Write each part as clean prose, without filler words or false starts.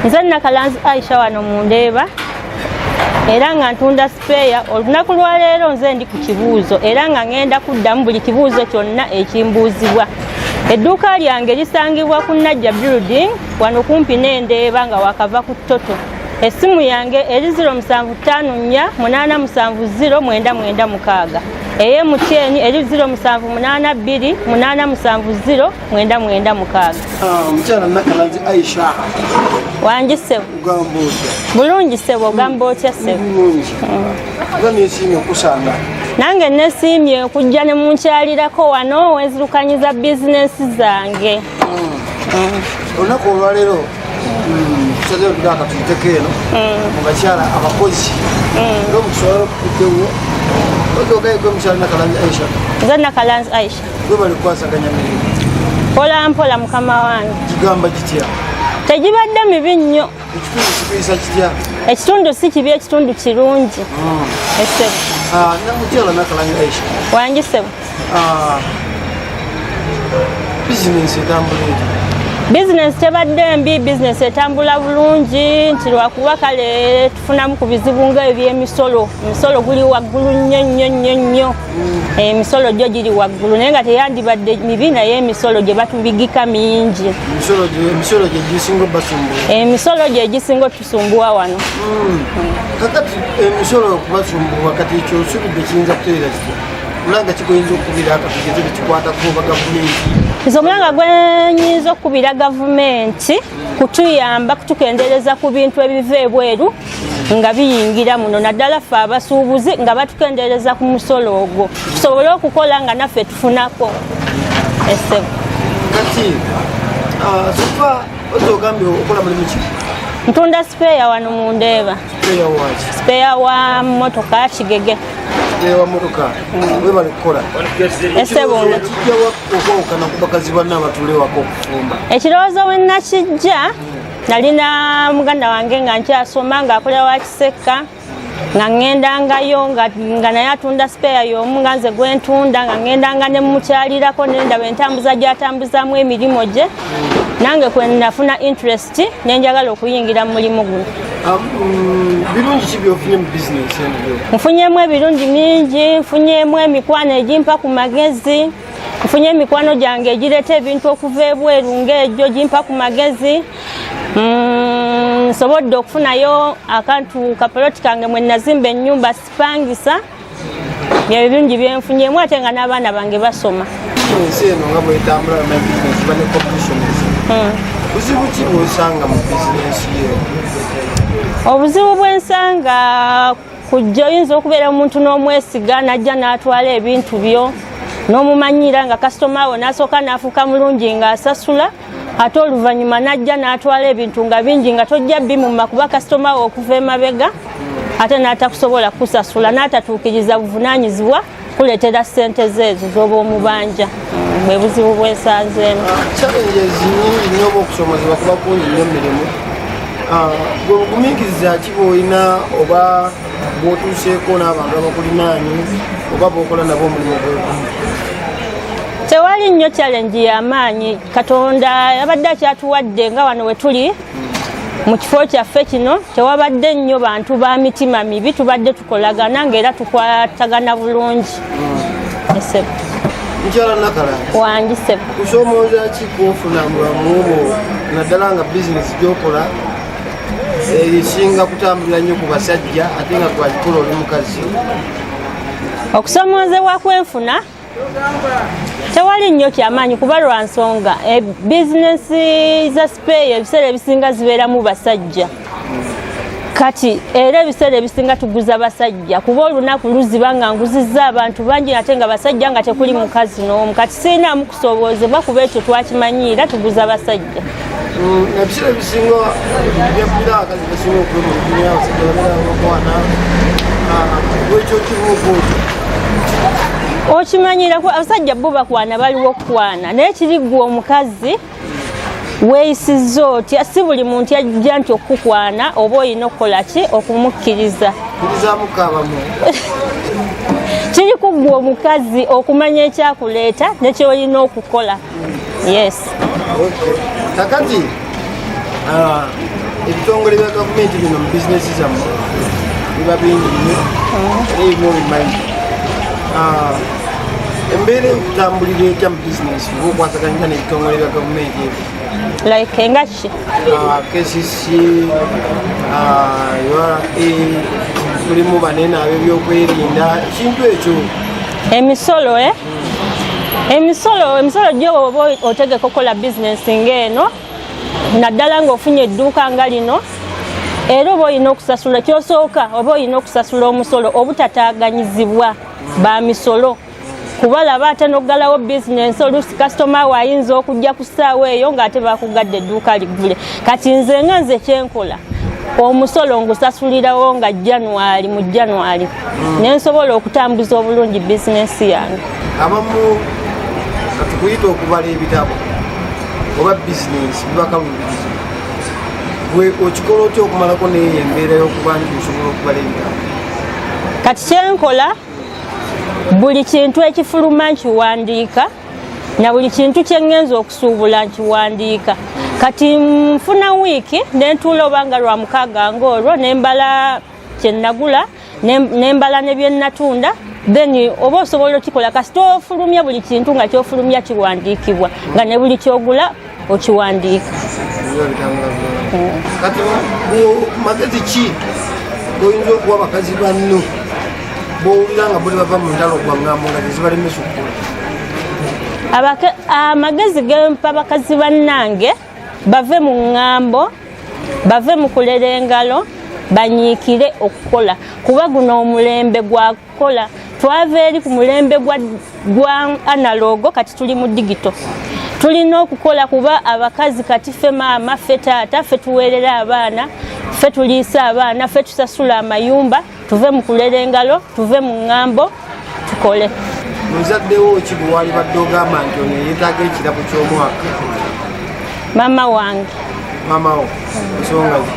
Nze Nakalanzi Aisha wano mu Ndeeba era nga ntunda sipeeya. Olunaku lwaleero nze ndi ku kibuuzo era nga ngenda kuddamu buli kibuuzo kyonna ekimbuuzibwa. Edduuka lyange lisangibwa ku Najja Building wano kumpi n'Endeeba nga wakava ku Toto. Essimu yange eri 0754 870 996. Eye MTN eri 0782 870 996. Omukyala Nakalanzi Aisha. Wangi ssebo. Ogamba otya? Bulungi ssebo, ogamba otya ssebo? Bulungi, era nesiimye okusanga. Nange nesiimye okujja ne munkyalirako wano wenzirukanyiza bizinensi zange. Olunaku olwaleero tusazeewo tugaa katuyiteko eno mu bakyala abakozi, era omukisa olwaleero kukuddewo ozogaeko omukyala Nakalanzi Aisha. Nze Nakalanzi Aisha. Gwe bali kukwasaganya mirimu? Mpola mpola, mukama wange. Gigamba gitya? Tegibadde mibi nnyo. Ekitundu kikuyisa kitya? Ekitundu si kibi, ekitundu kirungi essebo. Mukyala Nakalanzi Aisha. Wangi ssebo. Bizinensi etambula etya? Bizinensi tebadde mbi, bizinensi etambula bulungi, nti lwakuba kale tufunamu ku bizibu nga ebyemisolo. Emisolo guli waggulu nnyo nnyo nnyo nnyo. Emisolo gyo giri waggulu, naye nga teyandibadde mibi, naye emisolo gye batubigika mingi. Emisolo gye gisinga obasumbuwa? Emisolo gye gisinga otusumbuwa wano. Kakati emisolo okubasumbuwa, kati ekyo osubidde kiyinza kutereera kitya? Mulanga kiguyinza okukubira akatugeze bekikwatako oba gavumenti? Nze omulanga gwenyinza okukubira gavumenti kutuyamba kutukendereza ku bintu ebiva ebweru nga biyingira muno, naddala ffe abasuubuzi, nga batukendereza ku musolo ogwo tusobole okukola nga naffe tufunako essebo. Kati so far oza ogambye okola mulimu ki? Ntunda sipeeya wano mu Ndeeba. Sipeeya waki? Sipeeya wa motoka kigege. Sipeeya wa motoka, webale kukola. Essebo. Kijjawa okwawukana ku bakazi banna abatule waka okufumba? Ekirowoozo we nakijja, nalina muganda wange nga nkyasoma ng'akolera wa Kisekka, nga ŋŋendangayo nga naye atunda sipeeya y'omu nga nze gwentunda, nga ŋŋendanga ne mukyalirako nendaba entambuza gy'atambuzaamu emirimu gye, nange kwe nafuna interest nenjagala okuyingira mu mulimu guno. Birungi ki byofunye mu bizinesi eno yo? Nfunyemu ebirungi mingi. Nfunyemu emikwano egimpa ku magezi, nfunye emikwano gyange egireeta ebintu okuva ebweru ng'egyo gimpa ku magezi. Nsobodde okufunayo akantu kapoloti kange mwe nazimba ennyumba, sipangisa. Byebirungi byenfunyemu, ate nga n'abaana bange basoma. Ensi eno nga bwetambula na bizinesi ba ne competitions, buzibu ki bwosanga mu bizinesi yo? Obuzibu bwensanga kujja, oyinza okubeera omuntu n'omwesiga n'ajja n'atwala ebintu byo n'omumanyira nga kasitoma we, n'asooka n'afuuka mulungi ng'asasula, ate oluvannyuma n'ajja n'atwala ebintu nga bingi nga tojja bimuma kuba kasitoma we okuva emabega, ate n'atakusobola kusasula, n'atatuukiriza buvunaanyizibwa kuleetera ssente ze ezo z'oba omubanja. Bwe buzibu bwensanzeemu. Challenges nyingi nnyo oba okusomozebwa kuba kungi nnyo mu mirimu. Gwe bugumiikiriza ki bw'olina oba bw'otuuseeko n'abantu abakulinaanye oba bw'okola nabo omulimu gwegumu? Tewali nnyo challenge y'amaanyi. Katonda yabadde akyatuwadde nga wano we tuli mu kifo kyaffe kino, tewabadde nnyo bantu ba mitima mibi, tubadde tukolagana ngaera tukwatagana bulungi, esebo. Mukyala Nakalanzi. Wangi ssebo. Kusomooza ki kwofuna mu bulamu bwo, naddala nga bizinesi gyokola esinga kutambulira nnyo ku basajja, ate nga gwagikola oli mukazi? Okusomoozebwa kwenfuna tewali nnyo kyamaanyi, kuba lwa nsonga bizinesi za sipeeya ebiseera ebisinga zibeeramu basajja. Kati era ebiseera ebisinga tuguza basajja, kuba olunaku luziba nga nguzizza abantu bangi ate nga basajja, nga tekuli mukazi n'omu. Kati sirinaamu kusoboozebwa kuba ekyo twakimanyiira, tuguza basajja. Ebiseera ebisinga byakubira abakazi basinga okwemulugunya, abasajja babeera bakwana. Lwekyo kibuuka otyo? Okimanyira abasajja bo bakwana, baliwo okukwana, naye kiri ggwe omukazi weeyisizza otya. Si buli muntu ajja nti okukukwana oba olina okukola ki okumukkiriza. Kirizaamuko abamu. Kiri ku ggwe omukazi okumanya ekyakuleeta nekyolina okukola, yes. Okay. Kakati Ebitongole bya gavumenti bino mu bizinesi zammwe biba bingi nnyo, era ebimu obimanyi. Embeera ekutambulira etya mu bizinesi oba okwasaganya n'ebitongole bya gavumenti ebyo? Like nga ki? KCC, URA, mulimu banene ab'ebyokwerinda, ekintu ekyo. Emisolo, eh? Emisolo gyo oba otegeka okukola bizinesi ng'eno, naddala ng'ofunye edduuka nga lino, era oba olina okusasula. Kyosooka, oba olina okusasula omusolo obutataaganyizibwa ba misolo, kubalaba ate n'oggalawo bizinensi. Oluusi kasitoma we ayinza okujja ku ssaawa eyo ng'ate bakugadde edduuka liggule. Kati nze nga nze kyenkola, omusolo ngusasulirawo nga January, mu January, nensobola okutambuza obulungi bizinensi yange. Abamu katukuyita okubala ebitabo oba bizinensi bibakalubiriza. Gwe okikola otya okumalako neyo embeera y'okuba nti osobola okubala ebitabo? Kati kyenkola, buli kintu ekifuluma nkiwandiika, na buli kintu kyeŋŋenza okusuubula nkiwandiika. Kati nfuna wiiki nentuula, oba nga Lwamukaaga ngaolwo, nembala kyenagula, nembala ne byenatunda. Then oba osobola okikola kasita ofulumya buli kintu, nga kyofulumya kiwandiikibwa, nga ne buli kyogula okiwandiika. Biba bitambula bulungi. Kati magezi ki goyinza okuwa bakazi banno bowulira nga buli bava mu ntalo gwaŋŋambo nga tezibalemesa okukola? Amagezi gempa bakazi bannange, bave mu ŋŋambo, bave mu kulera engalo, banyiikire okukola, kuba guno omulembe gwa kukola. Twava eri ku mulembe gwa analog, kati tuli mu digital. Tulina okukola kuba abakazi kati ffe maama, ffe taata, ffe tuweerera abaana, ffe tuliisa abaana, ffe tusasula amayumba. Tuve mu kulera engalo, tuve mu ŋŋambo, tukole. Muzaddewo ki bwe wali badde ogamba nti ono yeetaaga ekirabo ky'omwaka? Maama wange. Maama wo, ensonga ki?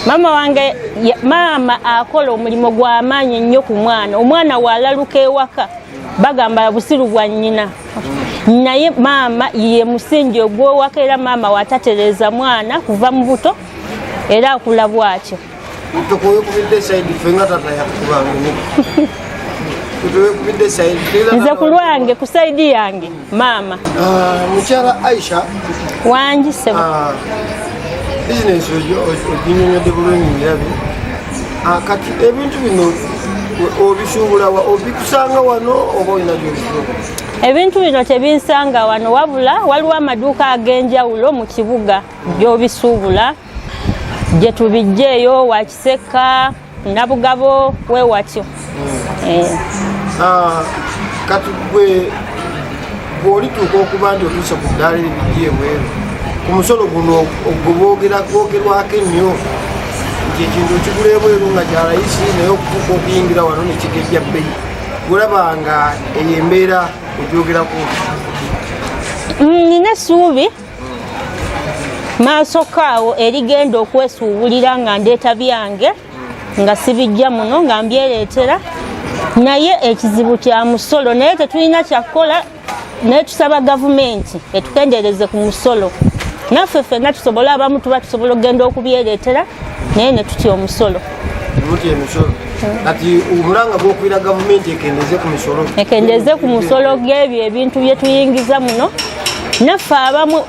Maama wange, maama akola omulimu gw'amaanyi ennyo ku mwana. Omwana walaluka ewaka bagamba busiru bwa nnyina, naye maama ye musingi ogw'owaka, era maama watatereeza mwana kuva mu buto, era akula bw'atyo. Tukuwekubidde side, ffe nga tata yakukubanga emiggo, tuwekubidde side. Nze ku lwange, ku side yange, maama. Mukyala Aisha. Wangi, ssebo. Bizinesi oginyonyodde bulungi, ngirabe. Kati ebintu bino obisuubula wa? Obikusanga wano oba olina gyobisuubula? Ebintu bino tebinsanga wano, wabula waliwo amaduuka ag'enjawulo mu kibuga gy'obisuubula, gye tubijja eyo Wakiseka, Nabugabo, weewatyo. Eh. Kati gwe bw'olituuka okuba nti otuuse ku ddaala eribijja ebweru, ku musolo guno ogwo boogerwako ennyo nti ekintu okigula ebweru nga kya layisi, naye okutuuka okuyingira wano nekigejja bbeyi, gulaba nga eyo embeera ogyogerako? Nina essuubi maaso kaawo erigenda okwesuubulira nga ndeeta byange, nga sibijja muno, nga mbyereetera, naye ekizibu kya musolo. Naye tetulina kyakukola, naye tusaba gavumenti etukendeereze ku musolo, naffe ffenna tusobole, abamu tuba tusobola okugenda okubyereetera, naye ne tutya omusolo. Mutya emisolo. Kati omulanga gwokwira gavumenti ekendeze ku misolo? Ekendeze ku musolo gw'ebyo ebintu bye tuyingiza muno, naffe abamu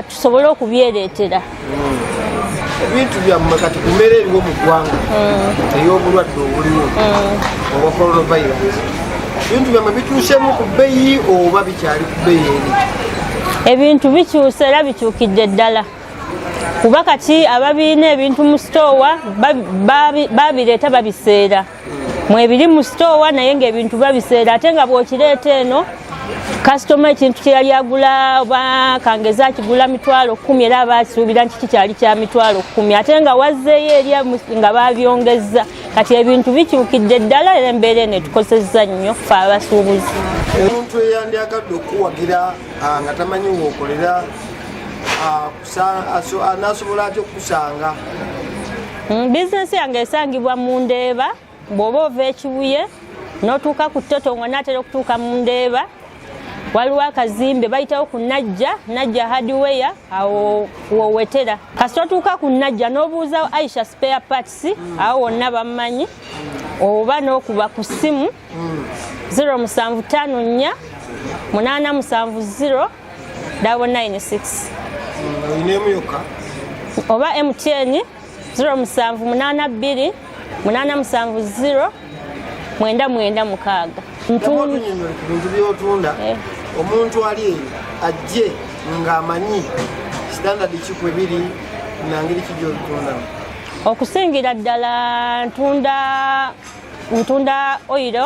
tusobole okubyereetera. Ebintu byammwe kati ku mbeera eriwo mu ggwanga ey'obulwadde obuliwo obwa coronavirus, ebintu byammwe bituusemu ku bbeeyi oba bikyali ku bbeeyi eri? Ebintu bikyuse, era bikyukidde ddala, kuba kati ababiina ebintu mu sitoowa babireeta babiseera mwebiri mu sitoowa, naye ngaebintu babiseera, ate nga bw'okireeta eno, kasitoma ekintu kye yali agula oba kangeza akigula 100,000, era aba asuubira nti kikyali kya 100,000, ate nga wazzeeyo eri nga babyongezza. Kati ebintu bikyukidde ddala, era embeera eno etukosezza nnyo ffe abasuubuzi. Omuntu eyandyagadde okukuwagira nga tamanyi wookolera, anaasobola atya okukusanga? Bizinesi yange esangibwa mu Ndeeba. Bw'oba ova Ekibuye n'otuuka ku Total, nga naatera okutuuka mu Ndeeba. Waliwo akazimbe bayitawo ku Najja, Najja Hardware, awo wowetera. Kasita otuuka ku Najja n'obuuza Aisha Spare Parts, awo wonna bammanyi, oba n'okuba ku ssimu 0754 870 996. Oyinaemu yokka? Oba MTN 0782 870 996. Otunyonyole ku bintu byotunda. Omuntu ali eyo ajje ng'amanyi standard ki kwe biri nangeri ki gyobitundamu. Okusingira ddala ntunda oil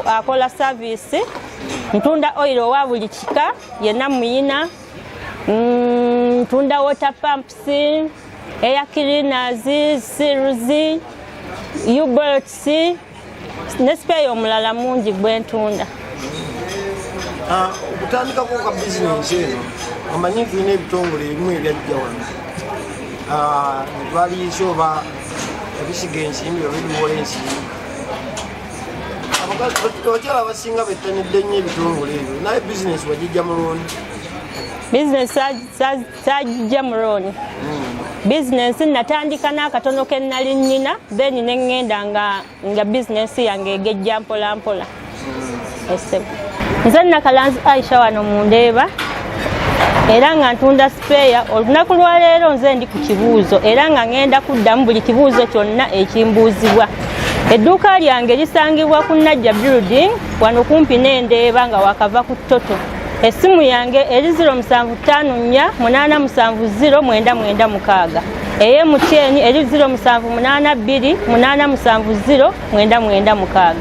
akola service, ntunda oil owa buli kika yenna muyina. Ntunda water pumps, air cleaners, seals, U-bolts ne spare omulala mungi gwentunda. Ah, okutandikako ka bizinensi eno, omanyi tulina ebitongole ebimu ebyajja wano. Ah, netwaliisa oba ebisiga ensimbi oba ebiwola ensimbi. Abakyala abasinga bettanidde nnyo ebitongole ebyo, naye bizinensi wagijja mu looni? Bizinesi sagijja mu looni. Bizinesi natandika n'akatono ke nali nnina, then ne ŋŋenda nga bizinesi yange egejja mpola mpola. Esebo, nze Nakalanzi Aisha wano mu Ndeeba era nga ntunda spare. Olunaku lwaleero nze ndi ku kibuuzo era nga ŋŋenda kuddamu buli kibuuzo kyonna ekimbuuzibwa. Edduuka lyange lisangibwa ku Najja Building wano kumpi n'Endeeba nga wakava ku Toto. Essimu yange eri 0754 870 996. Ey'e MTN eri 0782 870 996.